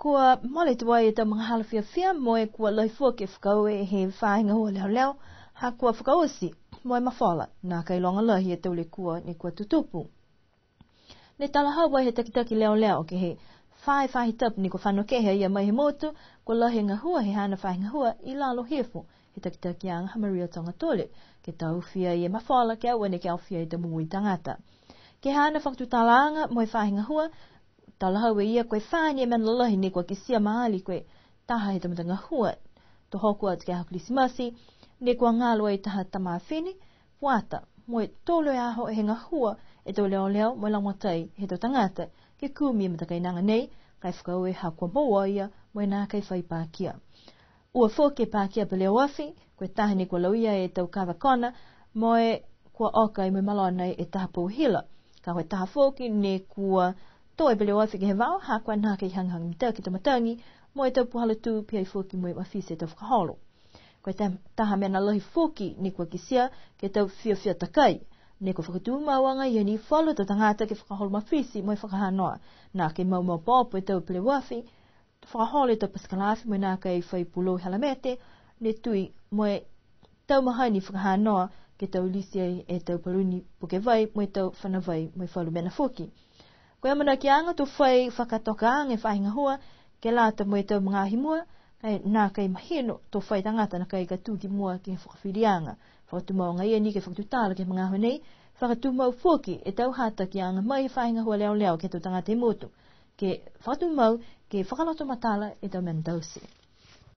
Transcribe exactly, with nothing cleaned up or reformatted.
Kua mole tuai e tau magahala fiafia mo e kua lahi foki e fakaaue he faahi gahua leoleo, ha kua fakaoti mo e mafola, nākai loga lahi e tau lekua ne kua tutupu. Ne talahau ai he takitaki leoleo ke he fā e faahi tapu ne kua fano kehe a ia mai he motu, kua lahi e gahua he haana faahi gahua i lalo hifo he takitakiaga ha Maria Togatole, ke taofi e mafola ke aua neke aofia e tau moui tagata. Ke he haana fakatutalaaga mo e faahi gahua, talahau e ia ko e fā ni e mena lalahi ne kua kitia maali ko e taha he tau matagahua to hoko atu ke he aho Kilisimasi, ne kua galo ai taha tama fifine fuata, mo e tolu e aho he gahua e tau leoleo mo e lagomatai he tau tagata ke kumi e matakainaga nei, ka e fakaaue ha kua moua a ia mo e nākai fai pakia. Ua foki e pakia peleoafi, ko e taha ne kua lauia e tau kava kona, mo e kua oka ai mo e malona e taha pou hila. Ka ko e taha foki ne kua tō e peleoafi ke he vao, ha kua nākai hagahaga mitaki e tau matagi, mo e tau puhala tū, pihia foki mo e mafiti e tau fakaholo. Ko e ta-, taha mena lahi foki ne kua kitia ke he tau fiafia takai. Ne kua fakatumau agaia ni e falu tau tagata ke fakaholo mafiti mo e fakahanoa. Nākai mau maopoopo e tau peleoafi, fakaholo e tau pasikala afi mo e nākai fai pulou helamete, ne tui mo e tau mahani fakahanoa ke tau lisi ai e tau paluni puke vai mo e tau fana vai mo e falu mena foki. Ko e amanakiaga to fai fakatokaaga e faahi gahua ke lata mo e tau magaaho i mua, ka e nākai mahino to fai tagata nākai ka tū ki mua ke he fakafiliaga. Fakatumau agaia ni ke fakatutala ke he magaaho nei, fakatumau foki e tau hatakiaga mai he faahi gahua leoleo ke he tau tagata he motu, ke fakatumau ke fakaloto matala e tau mena taute.